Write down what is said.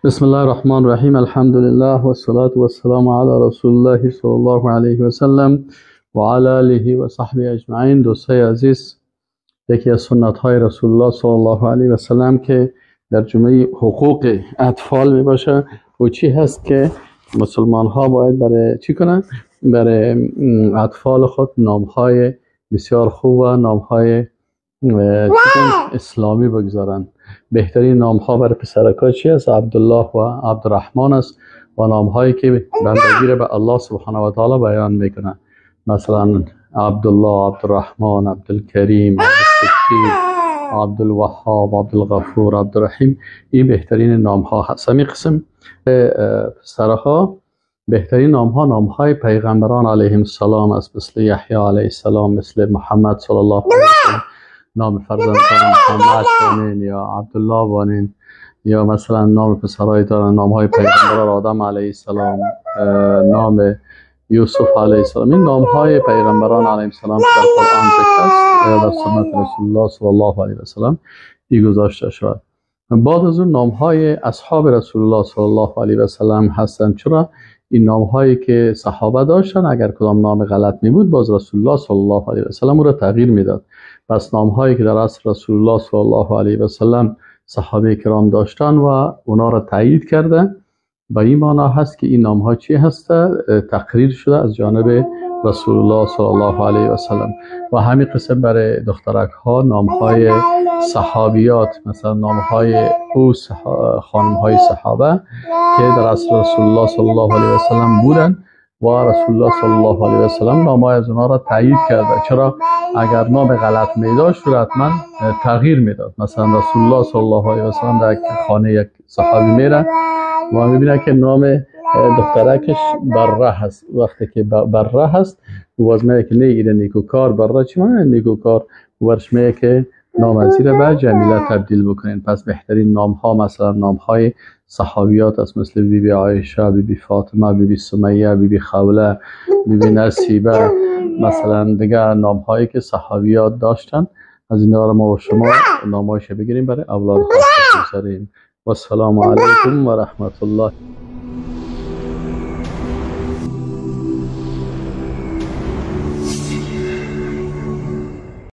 بسم الله الرحمن الرحیم. الحمد لله والصلاة والسلام علی رسول الله صلی الله علیه و سلم و علی آله و صحبه اجمعین. دوستای عزیز، یکی از سنت های رسول الله صلی الله علیه و سلم که در جمعه حقوق اطفال می باشه و چی هست که مسلمان ها باید برای چی کنن؟ برای اطفال خود نام های بسیار خوب و نام های اسلامی بگذارن. بهترین نام ها برای پسرکا چی است؟ عبدالله و عبدالرحمن است و نام هایی که بندگی را به الله سبحانه و تعالی بیان میکنن، مثلا عبدالله، عبدالرحمن، عبدالکریم، عبدالستیر، عبدالوهاب، عبدالغفور، عبدالرحیم. این بهترین نام ها هست. همین قسم پسرها بهترین نام ها نام های پیغمبران علیهم السلام است، مثل یحیی علیه السلام، مثل محمد صلی الله علیه و سلم. نام فرزندان محمد بانین یا عبدالله بانین، یا مثلا نام پسرای دارن نام های پیغمبران آدم علیه السلام، نام یوسف علیه السلام. این نام های پیغمبران علیه السلام که در قرآن ذکر است یا در سنت رسول الله صلی الله علیه و سلم ای گذاشته شود. بعد از اون نام های اصحاب رسول الله صلی الله علیه و سلم هستند. چرا؟ این نام هایی که صحابه داشتن اگر کدام نام غلط می بود باز رسول الله صلی الله علیه و سلم او را تغییر میداد. پس نام هایی که در عصر رسول الله صلی الله علیه و سلم صحابه کرام داشتن و اونا را تایید کرده، به این معنا هست که این نام ها چی هست؟ تقریر شده از جانب رسول الله صلی الله علیه و سلم. و همین قسم برای دخترک ها نام های صحابیات، مثلا نام های او خانم های صحابه که در عصر رسول الله صلی الله علیه و سلم بودن و رسول الله صلی الله علیه و سلم نام های از اونها را تایید کرده. چرا؟ اگر نام غلط می داشت حتما تغییر میداد. مثلا رسول الله صلی الله علیه و سلم در خانه یک صحابی میره و میبینه که نام دخترکش بره هست. وقتی که بره هست باز میگه که نه ایره نیکوکار. بره چی معنی نیکوکار؟ ورش میگه که نام از ایره به جمیله تبدیل بکنین. پس بهترین نام ها مثلا نام های صحابیات است، مثل بی بی عایشه، بی بی فاطمه، بی بی سمیه، بی بی خوله، بی بی نصیبه، مثلا دیگه نام هایی که صحابیات داشتن. از اینا رو ما و شما نامهایش بگیریم برای اولاد خود بگذاریم. و السلام علیکم و رحمت الله.